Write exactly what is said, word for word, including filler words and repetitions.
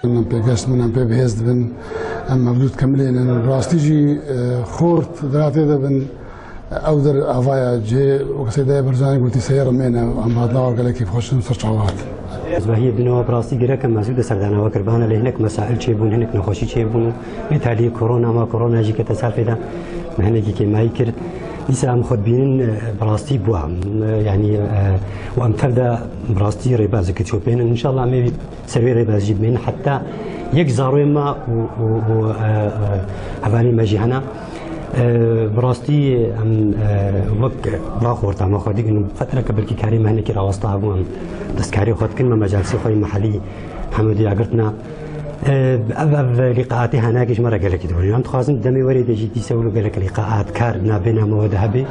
Em pêgeşt min, em pê bihêz dibin. Em mevlûd kemilên in. Rastî jî, e, xort diratê de bin. Ew der avaya cihê, wek Seyda Barzanî gotî, seyr meyne, em hatina gelekî xweş in, ser çawa hat. Ez behiyê bînova bi rastî gerek em mevzû de serdana we kir, bana lê hinek mesail çêbûn, hinek nexweşî çêbûn. Nê talî korona ma korona jî kete ser pêda me hinekî kêmayî kir. Dîsa em xwe dibînin, e, bi rastî bûa. E, yanî, e, û em tev de bi rastî rêbazeke çopênin. Înşallah em ê vî ser wê rêbaz jî bimînin. Heta yek zaroyê me û, û, û, e, e, hevalî me jî hene. E, bi rastî em, e, wek va xorta me xwe digin, fetreke belkî karê me hinekî rawesta hebû, em destkarê xwe dikin, me mecalisê xwe yê mehellî hemû diya girtina. E, ev, ev lîqaatê henekê ji me re gelekî dibûn. Em dixwazin demê werê de jî dîse wilo gelek lîqaat, kar nabêna me we de hebe.